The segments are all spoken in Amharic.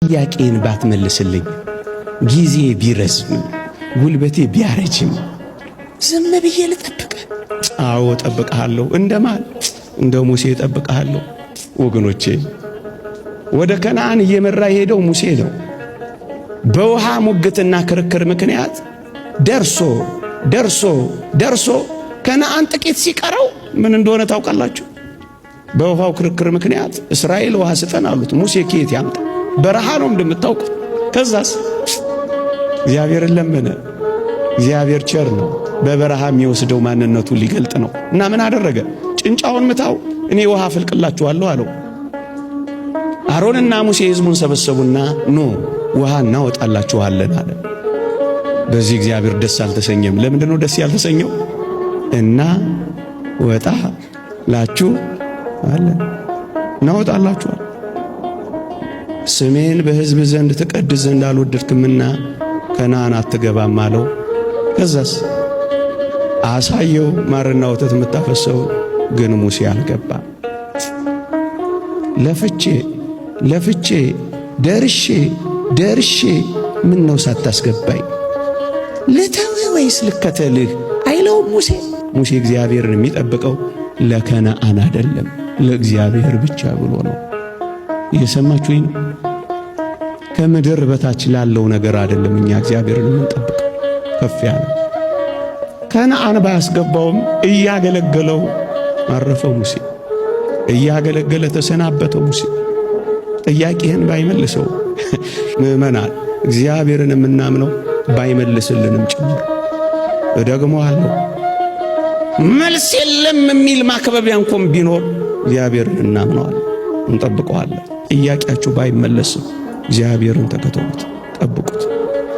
ጥያቄን ባትመልስልኝ፣ ጊዜ ቢረዝም፣ ጉልበቴ ቢያረጅም ዝም ብዬ ልጠብቅህ። አዎ እጠብቅሃለሁ። እንደማን? እንደ ሙሴ እጠብቅሃለሁ። ወገኖቼ፣ ወደ ከነዓን እየመራ የሄደው ሙሴ ነው። በውሃ ሙግትና ክርክር ምክንያት ደርሶ ደርሶ ደርሶ ከነዓን ጥቂት ሲቀረው ምን እንደሆነ ታውቃላችሁ? በውሃው ክርክር ምክንያት እስራኤል ውሃ ስጠን አሉት። ሙሴ ከየት ያምጣ? በረሃ ነው እንደምታውቁት። ከዛስ እግዚአብሔርን ለመነ። እግዚአብሔር ቸር ነው። በበረሃ የሚወስደው ማንነቱ ሊገልጥ ነው። እና ምን አደረገ? ጭንጫውን ምታው፣ እኔ ውሃ አፈልቅላችኋለሁ አለው። አሮንና ሙሴ ሕዝቡን ሰበሰቡና ኑ ውሃ እናወጣላችኋለን አለ። በዚህ እግዚአብሔር ደስ አልተሰኘም። ለምንድን ነው ደስ ያልተሰኘው? እና ወጣ ላችሁ አለን እናወጣላችኋል። ስሜን በሕዝብ ዘንድ ትቀድስ ዘንድ አልወደድክምና ከነዓን አትገባም አለው። ከዛስ አሳየው ማርና ወተት የምታፈሰው፣ ግን ሙሴ አልገባም። ለፍቼ ለፍቼ ደርሼ ደርሼ ምን ነው ሳታስገባኝ ልተውህ ወይስ ልከተልህ አይለውም ሙሴ። ሙሴ እግዚአብሔርን የሚጠብቀው ለከነዓን አይደለም፣ ለእግዚአብሔር ብቻ ብሎ ነው። እየሰማችሁኝ ነው? ከምድር በታች ላለው ነገር አይደለም እኛ እግዚአብሔርን የምንጠብቀው፣ ከፍ ያለ። ከነዓን ባያስገባውም እያገለገለው አረፈው ሙሴ። እያገለገለ ተሰናበተው ሙሴ። ጥያቄህን ባይመልሰው፣ ምዕመናን፣ እግዚአብሔርን የምናምነው ባይመልስልንም ጭምር። እደግመዋለሁ፣ መልስ የለም የሚል ማክበቢያ እንኳን ቢኖር እግዚአብሔርን እናምነዋለን፣ እንጠብቀዋለን። ጥያቄያችሁ ባይመለስም እግዚአብሔርን ተከተሉት፣ ጠብቁት።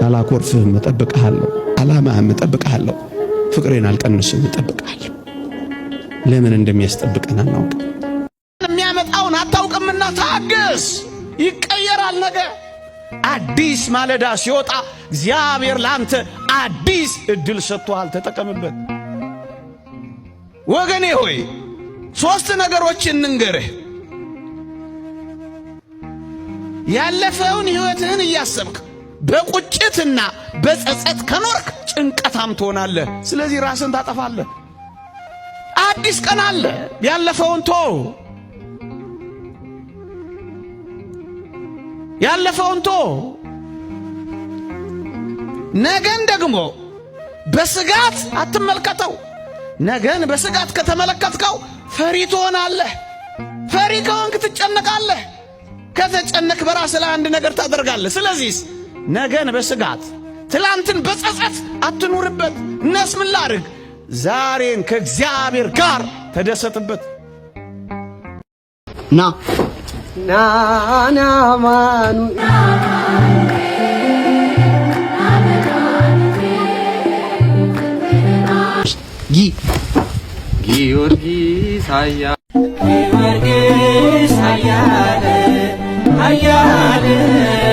አላኮርፍህም፣ እጠብቅሃለሁ። አላማህም፣ እጠብቅሃለሁ። ፍቅሬን አልቀንስም፣ እጠብቅሃለሁ። ለምን እንደሚያስጠብቀን አናውቅም። የሚያመጣውን አታውቅምና ታገስ። ይቀየራል ነገ። አዲስ ማለዳ ሲወጣ እግዚአብሔር ለአንተ አዲስ እድል ሰጥቶሃል። ተጠቀምበት። ወገኔ ሆይ፣ ሦስት ነገሮች እንንገርህ። ያለፈውን ሕይወትህን እያሰብክ በቁጭትና በጸጸት ከኖርክ ጭንቀታም ትሆናለህ። ስለዚህ ራስን ታጠፋለህ። አዲስ ቀን አለ። ያለፈውን ቶ ያለፈውን ቶ ነገን ደግሞ በስጋት አትመልከተው። ነገን በስጋት ከተመለከትከው ፈሪ ትሆናለህ። ፈሪ ከሆንክ ትጨነቃለህ። ከተጨነክ በራስህ ላይ አንድ ነገር ታደርጋለህ። ስለዚህ ነገን በስጋት፣ ትላንትን በጸጸት አትኑርበት። እነስ ምን ላድርግ? ዛሬን ከእግዚአብሔር ጋር ተደሰትበት። ና ና ና ማኑ ጊ ጊዮርጊስ ኃያ ጊዮርጊስ ኃያል ኃያል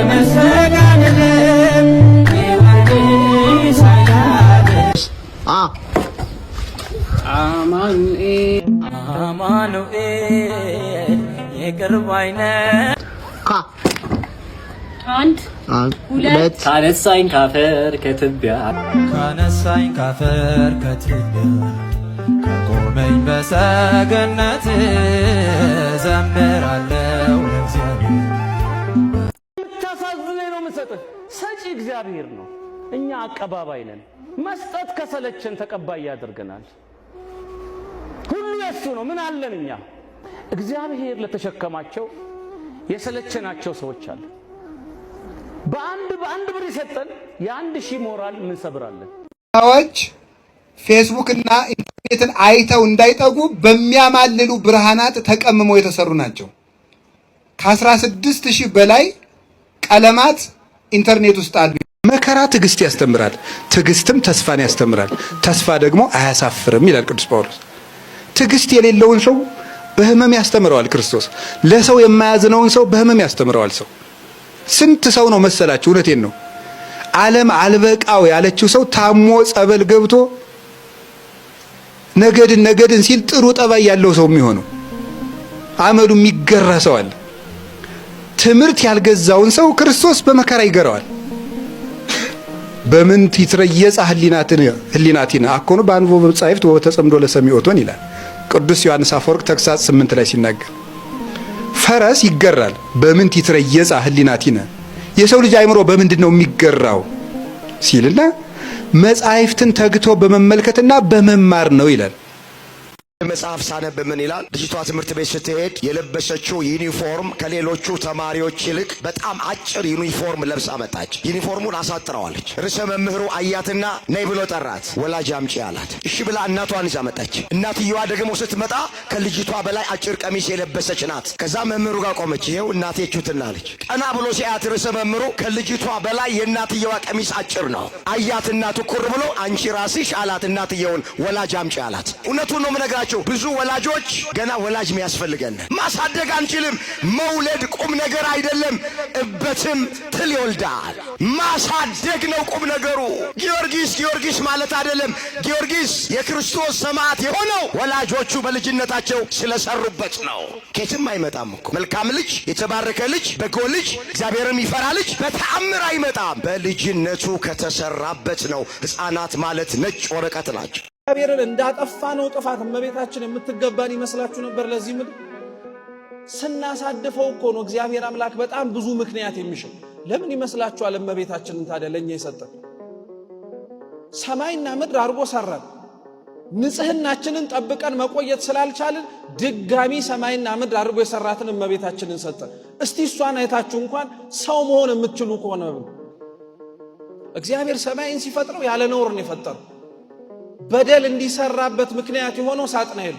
መሰጋንል ጊዮርጊስ ኃያል አ አማኑኤል አማኑኤል ይቅር ባይ ነህ። ካ አንድ፣ ሁለት፣ ካነሳኝ ካፈር ከትቢያ፣ ካነሳኝ ካፈር ከትቢያ፣ ከቆመኝ በሰገነት ዘምራለሁ ለእግዚአብሔር። ታሳዝነኝ ነው የምሰጥህ። ሰጪ እግዚአብሔር ነው። እኛ አቀባባይ ነን። መስጠት ከሰለቸን ተቀባይ ያደርገናል። ሁሉ የሱ ነው። ምን አለን እኛ? እግዚአብሔር ለተሸከማቸው የሰለቸናቸው ሰዎች አሉ። በአንድ በአንድ ብር የሰጠን የ1000 ሞራል እንሰብራለን። ሰዎች ፌስቡክ እና ኢንተርኔትን አይተው እንዳይጠጉ በሚያማልሉ ብርሃናት ተቀምመው የተሰሩ ናቸው። ከ16,000 በላይ ቀለማት ኢንተርኔት ውስጥ አሉ። መከራ ትዕግስት ያስተምራል፣ ትዕግስትም ተስፋን ያስተምራል፣ ተስፋ ደግሞ አያሳፍርም ይላል ቅዱስ ጳውሎስ። ትዕግስት የሌለውን ሰው በህመም ያስተምረዋል ክርስቶስ። ለሰው የማያዝነውን ሰው በህመም ያስተምረዋል። ሰው ስንት ሰው ነው መሰላችሁ? እውነቴን ነው። ዓለም አልበቃው ያለችው ሰው ታሞ ጸበል ገብቶ ነገድን ነገድን ሲል ጥሩ ጠባይ ያለው ሰው የሚሆነው፣ አመሉ የሚገራ ሰው አለ። ትምህርት ያልገዛውን ሰው ክርስቶስ በመከራ ይገረዋል። በምንት ይትረየጽ ህሊናቲነ አኮኑ በአንቦ መጻሕፍት ወበተጸምዶ ለሰሚዖቶን ይላል ቅዱስ ዮሐንስ አፈወርቅ ተግሳጽ 8 ላይ ሲናገር፣ ፈረስ ይገራል። በምንት ይትረየጽ ህሊናቲነ፣ የሰው ልጅ አይምሮ በምንድን ነው የሚገራው ሲልና መጻሕፍትን ተግቶ በመመልከትና በመማር ነው ይላል። መጽሐፍ ሳነብ ምን ይላል? ልጅቷ ትምህርት ቤት ስትሄድ የለበሰችው ዩኒፎርም ከሌሎቹ ተማሪዎች ይልቅ በጣም አጭር ዩኒፎርም ለብሳ መጣች። ዩኒፎርሙን አሳጥረዋለች። ርዕሰ መምህሩ አያትና ነይ ብሎ ጠራት። ወላጅ አምጪ አላት። እሺ ብላ እናቷን ይዛ መጣች። እናትየዋ ደግሞ ስትመጣ ከልጅቷ በላይ አጭር ቀሚስ የለበሰች ናት። ከዛ መምህሩ ጋር ቆመች። ይኸው እናቴ ቹትና አለች። ቀና ብሎ ሲያያት ርዕሰ መምህሩ ከልጅቷ በላይ የእናትየዋ ቀሚስ አጭር ነው። አያትና ትኩር ብሎ አንቺ ራስሽ አላት እናትየውን፣ ወላጅ አምጪ አላት። እውነቱን ነው የምነግራችሁ። ብዙ ወላጆች ገና ወላጅ የሚያስፈልገን ማሳደግ አንችልም። መውለድ ቁም ነገር አይደለም። እበትም ትል ይወልዳል። ማሳደግ ነው ቁም ነገሩ። ጊዮርጊስ ጊዮርጊስ ማለት አይደለም። ጊዮርጊስ የክርስቶስ ሰማዕት የሆነው ወላጆቹ በልጅነታቸው ስለሰሩበት ነው። ኬትም አይመጣም እኮ መልካም ልጅ፣ የተባረከ ልጅ፣ በጎ ልጅ፣ እግዚአብሔርን የሚፈራ ልጅ በተአምር አይመጣም። በልጅነቱ ከተሰራበት ነው። ሕፃናት ማለት ነጭ ወረቀት ናቸው። እግዚአብሔርን እንዳጠፋ ነው ጥፋት እመቤታችን የምትገባን ይመስላችሁ ነበር? ለዚህ ምድር ስናሳድፈው እኮ ነው እግዚአብሔር አምላክ በጣም ብዙ ምክንያት የሚሽር። ለምን ይመስላችኋል እመቤታችንን ታዲያ ለእኛ የሰጠን? ሰማይና ምድር አድርጎ ሰራን። ንጽህናችንን ጠብቀን መቆየት ስላልቻልን ድጋሚ ሰማይና ምድር አድርጎ የሰራትን እመቤታችንን ሰጠን። እስቲ እሷን አይታችሁ እንኳን ሰው መሆን የምትችሉ ከሆነ እግዚአብሔር ሰማይን ሲፈጥረው ያለ ነውር ነው የፈጠረው። በደል እንዲሰራበት ምክንያት የሆነው ሳጥናኤል።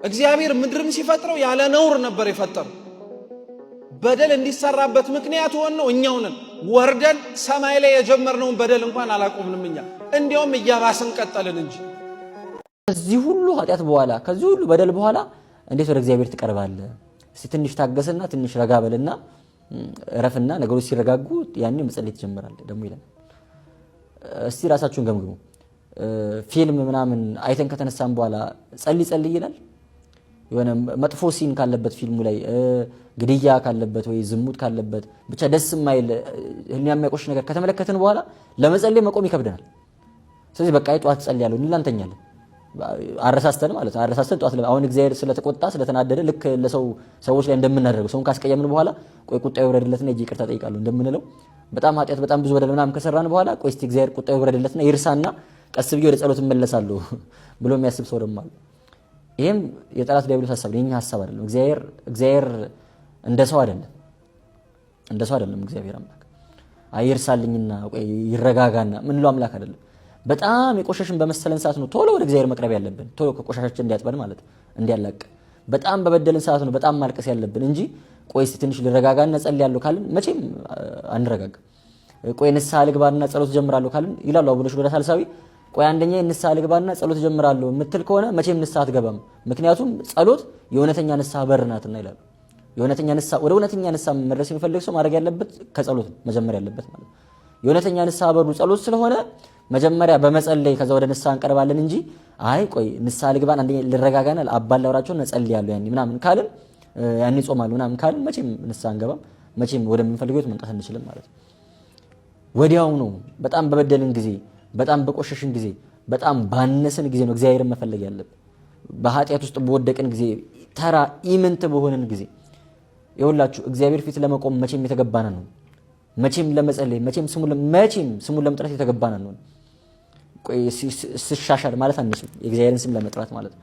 እግዚአብሔር ምድርን ሲፈጥረው ያለ ነውር ነበር የፈጠረው። በደል እንዲሰራበት ምክንያት የሆነው እኛው ነን። ወርደን ሰማይ ላይ የጀመርነውን በደል እንኳን አላቆምንም እኛ፣ እንዲያውም እያባስን ቀጠልን እንጂ። ከዚህ ሁሉ ኃጢአት በኋላ፣ ከዚህ ሁሉ በደል በኋላ እንዴት ወደ እግዚአብሔር ትቀርባለህ? እስቲ ትንሽ ታገስና ትንሽ ረጋ በልና እረፍና ነገሮች ሲረጋጉ ያኔ መጸለይ ትጀምራለህ ደግሞ ይለናል። እስቲ ራሳችሁን ገምግሙ። ፊልም ምናምን አይተን ከተነሳን በኋላ ጸልይ ጸልይ ይላል። የሆነ መጥፎ scene ካለበት ፊልሙ ላይ፣ ግድያ ካለበት ወይ ዝሙት ካለበት፣ ብቻ ደስ የማይል ህሊና የሚያቆሽሽ ነገር ከተመለከትን በኋላ ለመጸለይ መቆም ይከብደናል። ስለዚህ በቃ ጠዋት ጸልያለሁ እንላለን፣ እንተኛለን። አረሳስተን ማለት ነው። አረሳስተን ጠዋት አሁን እግዚአብሔር ስለተቆጣ ስለተናደደ ልክ ለሰው ሰዎች ላይ እንደምናደርገው ሰውን ካስቀየምን በኋላ ቆይ ቁጣ ይውረድለትና ሂጄ ይቅርታ ጠይቃለሁ እንደምንለው፣ በጣም ኃጢአት በጣም ብዙ በደል ምናምን ከሰራን በኋላ ቆይ እስቲ እግዚአብሔር ቁጣ ይውረድለትና ይርሳና ቀስ ብዬ ወደ ጸሎት እመለሳለሁ ብሎ የሚያስብ ሰው ደግሞ አለ። ይሄም የጠላት ዲያብሎስ ሐሳብ ነው፣ የኛ ሐሳብ አይደለም። እግዚአብሔር እንደ ሰው አይደለም፣ እንደ ሰው አይደለም። እግዚአብሔር አምላክ አይርሳልኝና ቆይ ይረጋጋና ምንለው አምላክ አይደለም። በጣም የቆሸሽን በመሰለን ሰዓት ነው ቶሎ ወደ እግዚአብሔር መቅረብ ያለብን፣ ቶሎ ከቆሻሻችን እንዲያጥበን ማለት እንዲያላቅ። በጣም በበደልን ሰዓት ነው በጣም ማልቀስ ያለብን እንጂ ቆይ እስቲ ትንሽ ልረጋጋና ጸልያለሁ ካልን መቼም አንረጋጋም። ቆይ ንስሐ ልግባና ጸሎት ጀምራለሁ ካልን ይላሉ አቡነ ሽኖዳ ሳልሳዊ፣ ቆይ አንደኛ ንስሐ ልግባና ጸሎት ጀምራለሁ የምትል ከሆነ መቼም ንስሐ አትገባም። ምክንያቱም ጸሎት የእውነተኛ ንስሐ በር ናትና ይላሉ። የእውነተኛ ንስሐ ወደ እውነተኛ ንስሐ መድረስ የሚፈልግ ሰው ማድረግ ያለበት ከጸሎት ነው መጀመር ያለበት ማለት ነው። የእውነተኛ ንስሐ በሩ ጸሎት ስለሆነ መጀመሪያ በመጸለይ ከዛ ወደ ንስሐ እንቀርባለን እንጂ አይ ቆይ ንስሐ ልግባን አንደኛ ልረጋጋና አባን ላውራቸው እጸልያለሁ ያኔ ምናምን ካልን፣ ያኔ ጾማለሁ ምናምን ካልን መቼም ንስሐ አንገባም፣ መቼም ወደምንፈልገው መምጣት አንችልም ማለት ነው። ወዲያው ነው በጣም በበደልን ጊዜ፣ በጣም በቆሸሽን ጊዜ፣ በጣም ባነስን ጊዜ ነው እግዚአብሔርን መፈለግ ያለብን። በኃጢአት ውስጥ በወደቅን ጊዜ፣ ተራ ኢምንት በሆንን ጊዜ ይኸውላችሁ እግዚአብሔር ፊት ለመቆም መቼም የተገባን ነው። መቼም ለመጸለይ፣ መቼም ስሙን ለመጥራት የተገባን ነው። ቆይ ስሻሻል ማለት አንችልም፣ የእግዚአብሔርን ስም ለመጥራት ማለት ነው።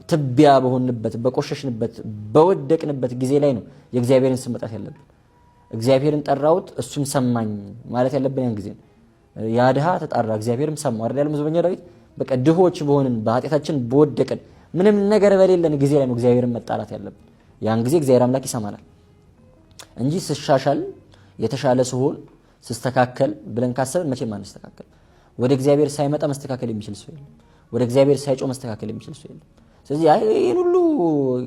ትቢያ በሆንበት፣ በቆሸሽንበት፣ በወደቅንበት ጊዜ ላይ ነው የእግዚአብሔርን ስም መጥራት ያለብን። እግዚአብሔርን ጠራሁት እሱም ሰማኝ ማለት ያለብን ያን ጊዜ ነው። ያ ድሃ ተጣራ እግዚአብሔርም ሰማው አይደል ያለው መዝሙረኛው ዳዊት። በቃ ድሆች በሆንን፣ በኃጢአታችን በወደቅን፣ ምንም ነገር በሌለን ጊዜ ላይ ነው እግዚአብሔርን መጣራት ያለብን። ያን ጊዜ እግዚአብሔር አምላክ ይሰማናል እንጂ ስሻሻል የተሻለ ስሆን ስስተካከል ብለን ካሰብን መቼም አንስተካከል። ወደ እግዚአብሔር ሳይመጣ መስተካከል የሚችል ሰው የለም። ወደ እግዚአብሔር ሳይጮህ መስተካከል የሚችል ሰው የለም። ስለዚህ ይሄን ሁሉ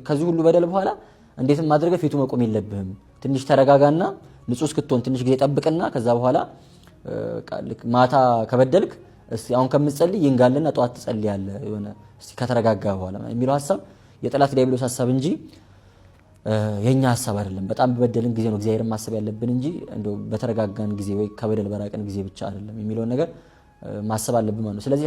ከዚህ ሁሉ በደል በኋላ እንዴትም አድርገህ ፊቱ መቆም የለብህም። ትንሽ ተረጋጋና ንጹህ እስክትሆን ትንሽ ጊዜ ጠብቅና ከዛ በኋላ ማታ ከበደልክ እስቲ አሁን ከምትጸልይ ይንጋልና ጠዋት ትጸልያለህ የሆነ እስቲ ከተረጋጋ በኋላ የሚለው ሐሳብ የጠላት ዲያብሎስ ሐሳብ እንጂ የኛ ሀሳብ አይደለም። በጣም በበደልን ጊዜ ነው እግዚአብሔርን ማሰብ ያለብን እንጂ እንደው በተረጋጋን ጊዜ ወይ ከበደል በራቅን ጊዜ ብቻ አይደለም የሚለውን ነገር ማሰብ አለብን ማለት ነው። ስለዚህ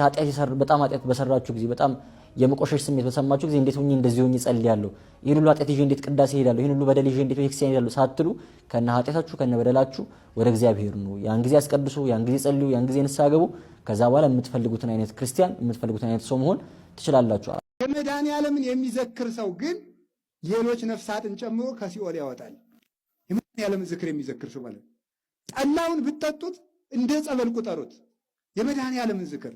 በጣም ኃጢአት በሰራችሁ ጊዜ፣ በጣም የመቆሸሽ ስሜት በሰማችሁ ጊዜ እንዴት ሆኜ እንደዚህ ሆኜ እጸልያለሁ፣ ይህን ሁሉ ኃጢአት ይዤ እንዴት ቅዳሴ እሄዳለሁ፣ ይህን ሁሉ በደል ይዤ እንዴት ቤተክርስቲያን እሄዳለሁ ሳትሉ ከነ ኃጢአታችሁ ከነ በደላችሁ ወደ እግዚአብሔር ኑ። ያን ጊዜ አስቀድሱ፣ ያን ጊዜ ጸልዩ፣ ያን ጊዜ ንስሐ ግቡ። ከዛ በኋላ የምትፈልጉትን አይነት ክርስቲያን የምትፈልጉትን አይነት ሰው መሆን ትችላላችሁ። የመድኃኔዓለምን የሚዘክር ሰው ግን ሌሎች ነፍሳትን ጨምሮ ከሲኦል ያወጣል። የመድኃኔዓለምን ዝክር የሚዘክር ሰው ማለት ጠላውን ብትጠጡት እንደ ጸበል ቁጠሩት። የመድኃኔዓለምን ዝክር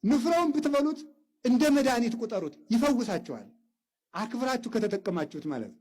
ንፍሮውን ብትበሉት እንደ መድኃኒት ቁጠሩት፣ ይፈውሳችኋል። አክብራችሁ ከተጠቀማችሁት ማለት ነው።